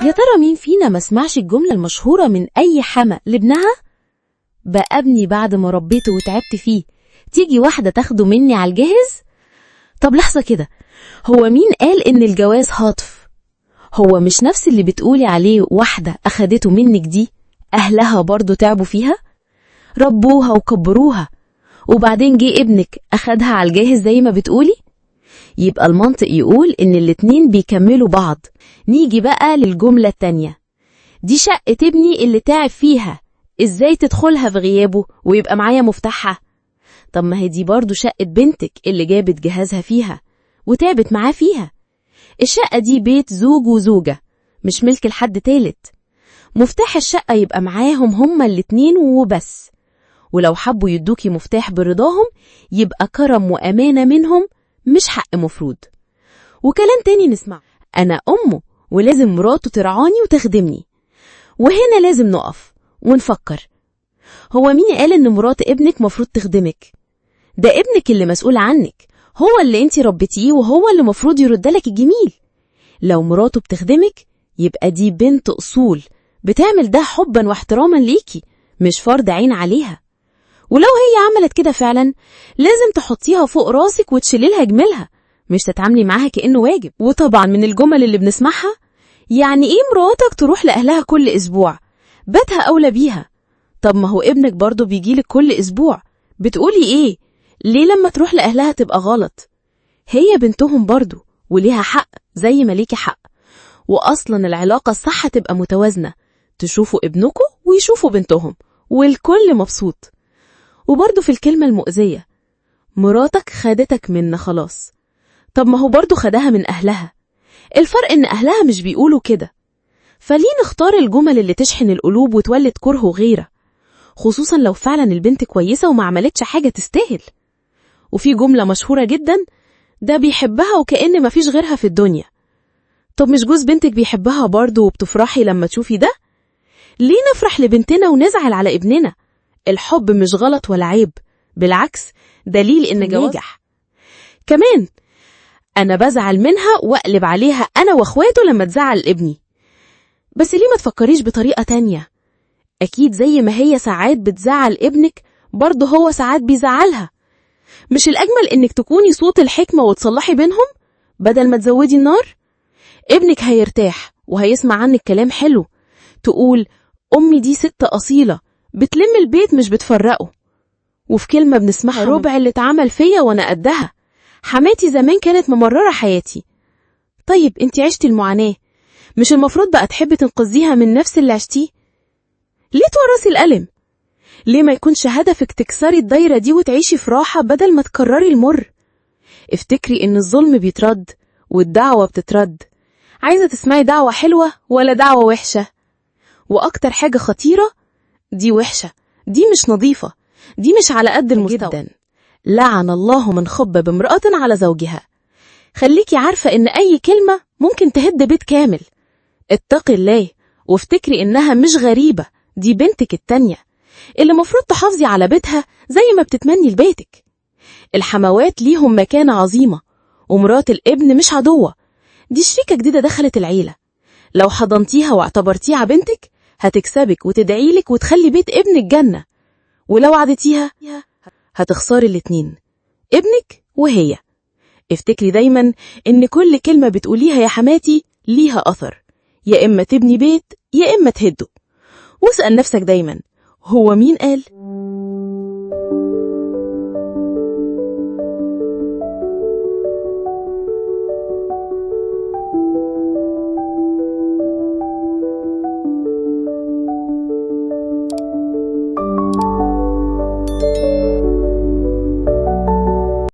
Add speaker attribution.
Speaker 1: يا ترى مين فينا ما سمعش الجملة المشهورة من أي حما لابنها؟ بقى ابني بعد ما ربيته وتعبت فيه تيجي واحدة تاخده مني على الجاهز؟ طب لحظة كده، هو مين قال إن الجواز هاطف؟ هو مش نفس اللي بتقولي عليه واحدة أخدته منك دي أهلها برضو تعبوا فيها؟ ربوها وكبروها، وبعدين جه ابنك أخدها على الجاهز زي ما بتقولي؟ يبقى المنطق يقول إن الاتنين بيكملوا بعض. نيجي بقى للجملة التانية، دي شقة ابني اللي تعب فيها، إزاي تدخلها في غيابه ويبقى معايا مفتاحها؟ طب ما هي دي برضو شقة بنتك اللي جابت جهازها فيها وتعبت معاه فيها. الشقة دي بيت زوج وزوجة، مش ملك لحد تالت. مفتاح الشقة يبقى معاهم هما الاتنين وبس، ولو حبوا يدوكي مفتاح برضاهم يبقى كرم وأمانة منهم، مش حق مفروض. وكلام تاني نسمع، أنا أمه ولازم مراته ترعاني وتخدمني. وهنا لازم نقف ونفكر، هو مين قال إن مرات ابنك مفروض تخدمك؟ ده ابنك اللي مسؤول عنك، هو اللي انتي ربيتيه وهو اللي مفروض يردلك الجميل. لو مراته بتخدمك يبقى دي بنت أصول، بتعمل ده حبا واحتراما ليكي، مش فرض عين عليها. ولو هي عملت كده فعلا لازم تحطيها فوق راسك وتشيليلها جميلها، مش تتعاملي معاها كأنه واجب. وطبعا من الجمل اللي بنسمعها، يعني ايه مراتك تروح لأهلها كل أسبوع؟ بيتها أولى بيها. طب ما هو ابنك برضه بيجيلك كل أسبوع، بتقولي ايه؟ ليه لما تروح لأهلها تبقى غلط؟ هي بنتهم برضه وليها حق زي ما ليكي حق. وأصلا العلاقة الصح تبقى متوازنة، تشوفوا ابنكم ويشوفوا بنتهم والكل مبسوط. وبرضه في الكلمة المؤذية، مراتك خدتك منا خلاص. طب ما هو برضه خدها من أهلها، الفرق إن أهلها مش بيقولوا كده. فليه نختار الجمل اللي تشحن القلوب وتولد كره وغيرة، خصوصا لو فعلا البنت كويسة وما عملتش حاجة تستاهل. وفي جملة مشهورة جدا، ده بيحبها وكأن مفيش غيرها في الدنيا. طب مش جوز بنتك بيحبها برضه وبتفرحي لما تشوفي ده؟ ليه نفرح لبنتنا ونزعل على ابننا؟ الحب مش غلط ولا عيب، بالعكس دليل إن جواز ناجح. كمان أنا بزعل منها وأقلب عليها أنا وأخواته لما تزعل ابني. بس ليه ما تفكريش بطريقة تانية؟ أكيد زي ما هي ساعات بتزعل ابنك برضه هو ساعات بيزعلها. مش الأجمل إنك تكوني صوت الحكمة وتصلحي بينهم بدل ما تزودي النار؟ ابنك هيرتاح وهيسمع عنك كلام حلو، تقول أمي دي ست أصيلة بتلم البيت مش بتفرقه. وفي كلمة بنسمعها، ربع اللي اتعمل فيا وأنا قدها، حماتي زمان كانت ممررة حياتي. طيب انتي عشتي المعاناة، مش المفروض بقى تحبي تنقذيها من نفس اللي عشتيه؟ ليه تورثي الألم؟ ليه ما يكونش هدفك تكسري الدايرة دي وتعيشي في راحة بدل ما تكرري المر؟ افتكري ان الظلم بيترد والدعوة بتترد. عايزة تسمعي دعوة حلوة ولا دعوة وحشة؟ وأكتر حاجة خطيرة، دي وحشة، دي مش نظيفة، دي مش على قد المستوى جدا. لعن الله من خب بامرأة على زوجها. خليكي عارفة إن أي كلمة ممكن تهد بيت كامل. اتقي الله وافتكري إنها مش غريبة، دي بنتك التانية اللي مفروض تحافظي على بيتها زي ما بتتمني لبيتك. الحموات ليهم مكانة عظيمة، ومرات الابن مش عدوة، دي شريكة جديدة دخلت العيلة. لو حضنتيها واعتبرتيها بنتك هتكسبك وتدعيلك وتخلي بيت ابنك جنة، ولو عدتيها هتخسري الاتنين، ابنك وهي. افتكري دايما ان كل كلمة بتقوليها يا حماتي ليها أثر، يا إما تبني بيت يا إما تهده. واسأل نفسك دايما، هو مين قال؟